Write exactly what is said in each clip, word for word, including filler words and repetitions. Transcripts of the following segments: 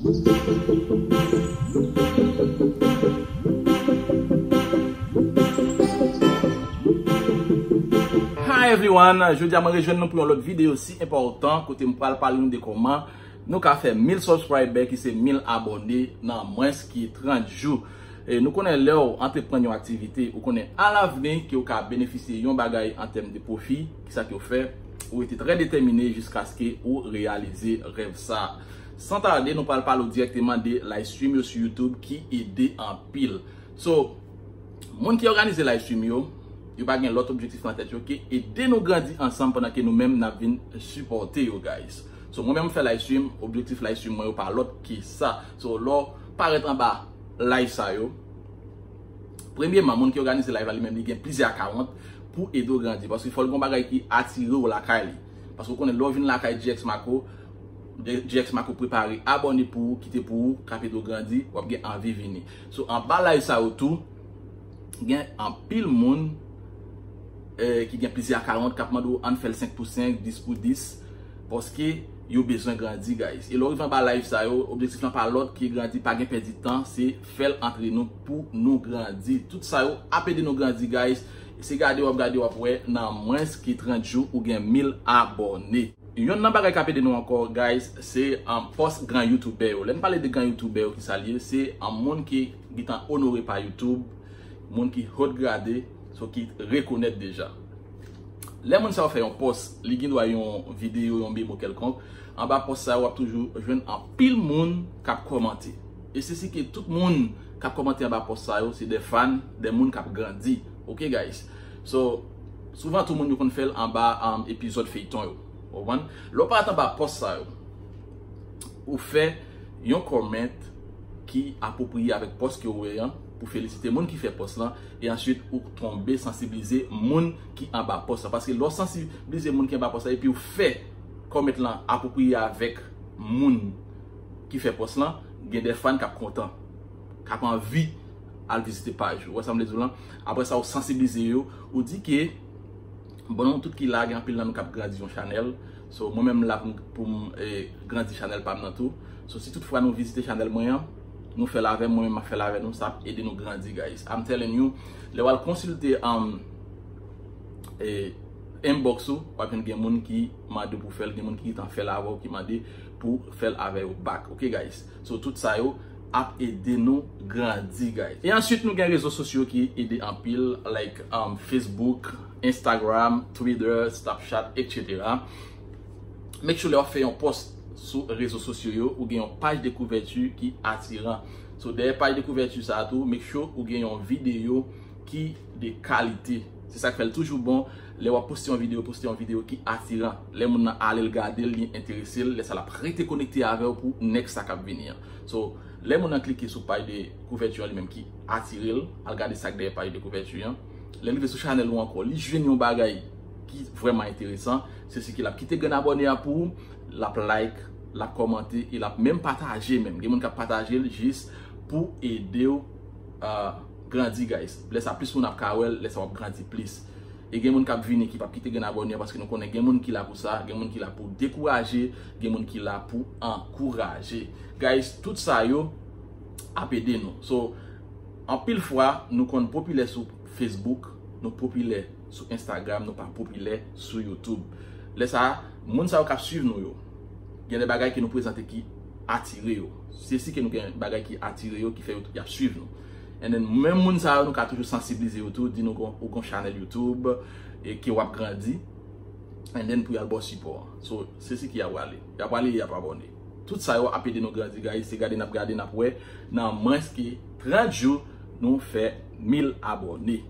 Hi everyone, jodi a mwen rejwenn nou pou yon lòt videyo si enpòtan kote m pral pale nou de kòman nou ka fè mil subscriber ki se mil abòne nan mwens ki trant jou. E nou konnen lè w antreprann yon aktivite, ou konnen alavni ke w ka benefisye yon bagay an tèm de pwofi, kisa ke w fè, ou rete trè detèmine jiskaske ou reyalize rèv sa. San tade, nou pral pale w dirèkteman de live stream yo sou YouTube ki ede anpil. So, moun ki òganize live stream yo, yo pa gen lòt objektif nan tèt yo ke ede nou grandi ansanm pandan ke nou menm n ap vin sipòte yo, guys. So, mwen menm m fè live stream, objektif live stream mwen yo pa lòt ke sa. So, lè w parèt anba live sa yo, premyeman, moun ki òganize live la li menm li gen plizyè akawont pou ede w grandi. Paske fò l gen yon bagay ki atire w lakay li. Paske w konnen lè w vin lakay G X Marco, G X Marco prepare abòne pou ou, kite pou ou, k ap ede w grandi, w ap gen anvi vini. So, anba live sa yo tou, gen anpil moun eh, ki gen plizyè akawont k ap mande w ann fè l senk pou senk, dis pou dis, paske yo bezwen grandi, guys. E lè w rive anba live sa yo, objektif lan pa lòt ke grandi, pa gen pèdi tan, se fè l antre nou pou nou grandi. Tout sa yo ap ede nou grandi, guys. Se gade w ap gade, w ap wè, nan mwens ke trant jou, ou gen mil abòne. Yonn nan bagay k ap ede nou ankò, guys, se um, pòs gran youtubè yo. Lè n pale de gran youtubè yo, ki sa l ye? Se um, moun ki gentan onore pa YouTube, moun ki haut grade, so ki rekonèt deja. Lè moun sa yo fè yon pòs, li gen dwa yon videyo, yon memo kèlkonk, anba pòs sa yo, w ap toujou jwenn anpil moun k ap kòmante. E se si ke tout moun k ap kòmante anba pòs sa yo, se de fan, de moun k ap grandi. Ok, guys? So, souvan tou moun yo konn fè l anba um, epizòd feyton yo. Ou konprann? Lè w parèt anba pòs sa yo, ou fè yon comment ki apwopriye avèk pòs ke w wè an pou felisite moun ki fè pòs lan, e answit ou tonbe sansibilize moun ki anba pòs lan. Paske lè w sansibilize moun ki anba pòs lan epi w fè comment lan apwopriye avèk moun ki fè pòs lan, gen de fan k ap kontan, k ap anvi al vizite paj ou. Ou wè sa m vle di w lan? Apre sa, ou sansibilize yo, ou di ke bon, nou tout ki la, gen anpil nan nou k ap grandi yon chanèl. So, mwen menm la pou m, pou m eh, grandi chanèl pa m nan tou. So, si toutfwa nou vizite chanèl mwen an, nou fè l avè m, mwen menm m ap fè l avè nou, sa ap ede nou grandi, guys. I'm telling you, lè w al konsilte um, eh, inbox ou, w ap jwenn gen moun ki mande w pou fè l, gen moun ki gentan fè l avè w, ki mande pou fè l avè yo back. Ok, guys? So, tout sa yo ap ede nou grandi, guys. E answit, nou gen rezo sosyo ki ede anpil, like um, Facebook, Instagram, Twitter, Snapchat, et cetera. Make sure lè w ap fè yon pòs sou rezo sosyo yo, ou gen yon paj de kouvèti ki atiran. So, dèyè paj de kouvèti sa a tou, make sure ou gen yon videyo ki de kalite. Se sa k fè l toujou bon, lè w ap poste yon videyo, poste yon videyo ki atiran. Lè moun nan ale l gade l, li enterese l, lè sa l ap rete konekte avè w pou next sa k ap vini an. So, lè moun nan klike sou paj de kouvèti an li menm ki atire l, al gade sa k dèyè paj de kouvèti an. Lè l rive sou chanèl ou ankò, li jwenn yon bagay ki vrèman enteresan, se si ke l ap kite grenn abòne a pou ou, l ap like, l ap kòmante, e l ap menm pataje menm. Gen moun k ap pataje l jis pou ede w uh, grandi, guys. Lè sa plis moun ap ka wè l, lè sa w ap grandi plis. E gen moun k ap vini ki p ap kite grenn abòne an paske nou konnen gen moun ki la pou sa, gen moun ki la pou dekouraje, gen moun ki la pou ankouraje. Guys, tout sa yo ap ede nou. So, anpil fwa, nou konn popilè sou Facebook, nou popilè sou Instagram, nou pa popilè sou YouTube. Lè sa, moun sa yo k ap swiv nou yo, gen de bagay ke nou prezante ki atire yo. Se si ke nou gen bagay ki atire yo, ki fè yo, y ap swiv nou. And then, menm moun sa yo, nou ka toujou sansibilize yo tou, di nou gon, ou gon chanèl YouTube, e ke w ap grandi, and then pou y al ba w sipò an. So, se si ki y ap prale. Y ap prale, y ap abòne. Tout sa yo ap ede nou grandi, guys. Se gade n ap gade, n ap wè, nan mwens ke trant jou, nou fè mil abòne.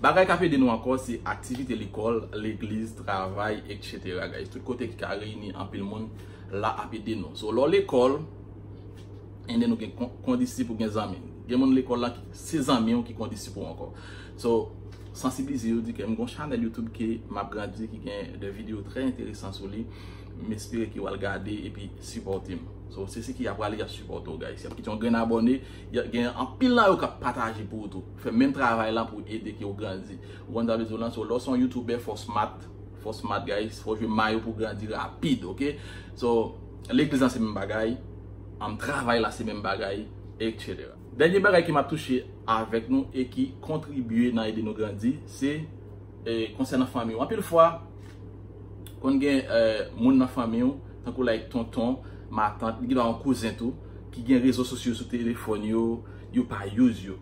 Bagay k ap ede nou ankò, se aktivite lekòl, legliz, travay, et cetera, guys. Tout kote ki ka reyini anpil moun, la ap ede nou. So, lè w lekòl, and then ou gen kon-, kondisip, ou gen zanmi. Gen moun lekòl la, ki, se zanmi w ki kondisip ou ankò. So, sansibilize yo, di ke m gon chanèl YouTube ke m ap grandi, ki gen de videyo trè enteresan sou li. M espere ke w al gade epi sipòte m. So, se si ki ap prale, y ap sipòte w, guys. Y ap kite yon grenn abòne, y a, gen anpil nan yo k ap pataje pou ou tou. Fè menm travay la pou ede ke w grandi. Ou konn sa m vle di w lan, so, lè w se yon YouTuber, fò w smart, fò w smart, guys, fò w jwe mayo pou w grandi rapid, ok? So, legliz lan se menm bagay. Am travay la se menm bagay, et cetera. Dènye bagay ki m ap touche avèk nou e ki kontribye nan ede nou grandi, se, e, konsènan fanmi w. Anpil fwa, konn gen, e, moun nan fanmi w, tankou like tonton, matant, li gen yon kouzen tou, ki gen rezo sosyo sou telefòn yo, yo pa use yo.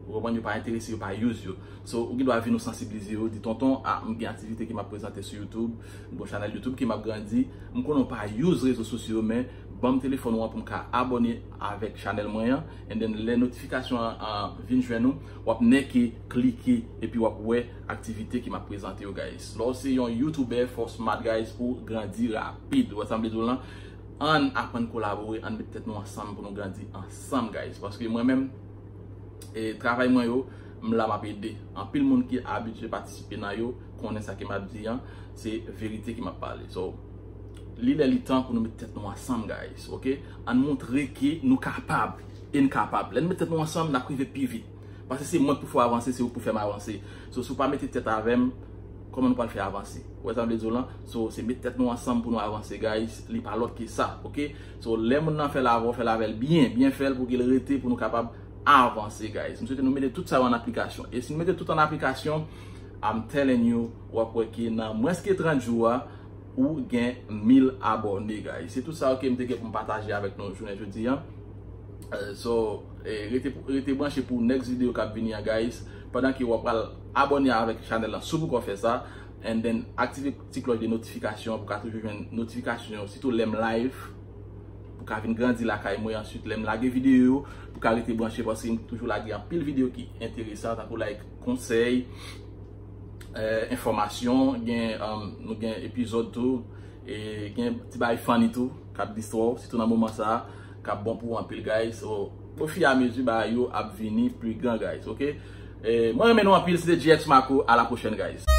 Ou konprann, yo pa enterese, yo pa use yo. So, ou gen dwa vin ou sansibilize yo, di tonton, ah, m gen aktivite ki m ap prezante sou YouTube, m gen chanèl YouTube ki m ap grandi, m konnen w pa use rezo sosyo, men ban m telefòn ou an pou m ka abòne avèk chanèl mwen an, and then lè notifikasyon an, an vin jwenn ou, w ap nèke klike, epi w ap wè aktivite ki m ap prezante yo, guys. Lè w se yon YouTuber, fò w smart, guys, pou grandi rapid. Ou wè sa m vle di w lan? Ann aprann kolabore, ann met tèt nou ansanm pou nou grandi ansanm, guys. Paske mwen menm, e, travay mwen yo, m la m ap ede. Anpil moun ki abitye patisipe nan yo konnen sa ke m ap di an, se verite ke m ap pale. So, li lè li tan pou nou met tèt nou ansanm, guys, ok? Ann montre ke nou kapab, e n kapab. Lè n met tèt nou ansanm, n ap rive pi vit. Paske se mwen k pou fè w avanse, se ou k pou fè m avanse. So, si w pa mete tèt avè m, kòman nou pral fè avanse? Ou wè sa m vle di w lan? So, se met tèt nou ansanm pou nou avanse, guys. Li pa lòt ke sa, ok? So, lè moun nan fè l avè w, fè l avè l byen, byen fè l pou ke l rete, pou nou kapab avanse, guys. M swete nou mete tout sa yo an aplikasyon. E si nou mete tout an aplikasyon, I'm telling you, w ap wè ke nan mwens ke trant jou a, ou gen mil abòne, guys. Se tout sa yo ke m te gen pou m pataje avèk nou jounen jodi an. Eh, so, eh, rete, rete branche pou next video k ap vini an, guys. Pandan ke w ap pral abòne avèk chanèl lan, si w poko fè sa, and then aktive ti klòch de notifikasyon pou ka toujou jwenn notifikasyon, sitou lè m live, pou ka vin grandi lakay mwen. Answit, lè m lage videyo yo, pou ka rete branche, paske m toujou lage anpil videyo ki enteresan, tankou like konsèy, eh, enfòmasyon, gen, um, nou gen epizòd tou, e gen ti bagay funny tou, k ap distwè w, sitou nan moman sa a, k ap bon pou w anpil, guys. So, ofiyamezi bagay yo ap vini pi gran, guys, ok? E mwen renmen nou anpil, se te G X Marco, a la pwochèn, guys.